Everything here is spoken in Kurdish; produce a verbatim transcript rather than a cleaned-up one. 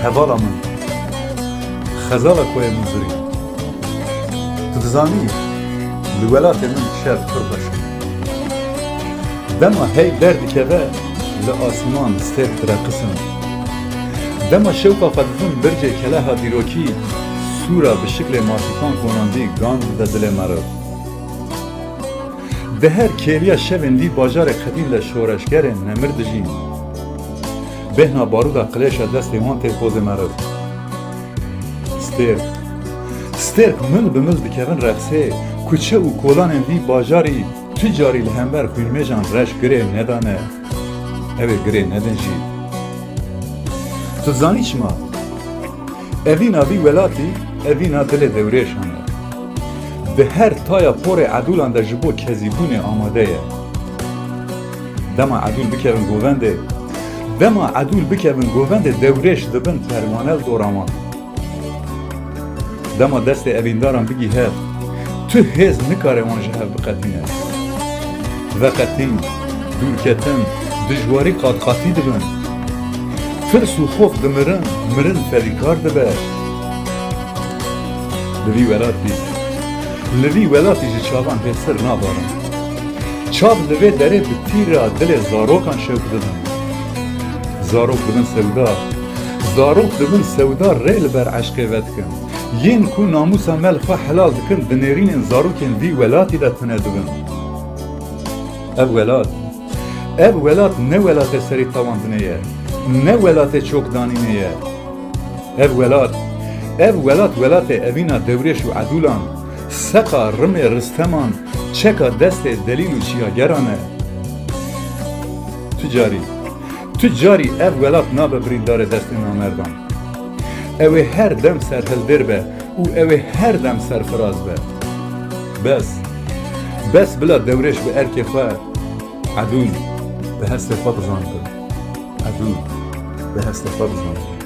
Hevala min, xezala koyê min zirî. Tu dizanî, li welatê min şev pir xweş e. Dema hey derdikeve, li asman stêr direqisin. Dema şewqa xwe didin bircê keleha dîrokî, sûra bi şiklê masîkan konandî gan dide dilê meriv. Di her kêliya şevên vî bajarê qedîm de şoreşgerên nemir dijîn. Bêhna barûda qilêşa destê wan tê pozê meriv. Stêrk. Stêrk mil bi mil dikevin reqsê. Kuçe û kolanên vî bajarî tu carî li hember xwînmêjan reş girê nedane. Ew ê girê nedin jî. Tu zanî çima? Evîna vî welatî, evîna dilê dewrêşan e. Di her taya porê edûlan de ji bo kezîbûnê amade ye. Dema edûl bikevin govendê, dema edûl bikevin govendê, dewrêş dibin perwane li dora wan. Dema destê evîndaran bigî hev, tu hêz nikare wan ji hev biqetîne. Veqetîn, dûrketin, dijwarî qatqatî dibin. Tirs û xof dimirin, mirin fedîkar dibe. Li vî welatî, li vî welatî ji çavan hêsir nabarin. Çav li vê derê bi tîra dilê zarokan şewk dibin. Zarok dibin sewda. Zarok dibin sewda rê li ber eşqê vedikin. Yên ku namûsa me li xwe helal dikin, di nêrînên zarokên vî welatî de tune dibin. Ev welat, ev welat ne welatê serî tawandinê ye, ne welatê çokdanînê ye. Ev welat, ev welat welatê evîna dewrêş û edûlan, seqa rimê risteman, çeka destê delîl û çiyageran e. Tu carî, tu carî ev welat nabe birîndarê destê namerdan. Ew ê her dem serhildêr be û ew ê her dem serfiraz be. Bes, bes bila dewrêş bi erkê xwe edûl bi hestê xwe bizanibin. Edûl bi hestê xwe bizanibin.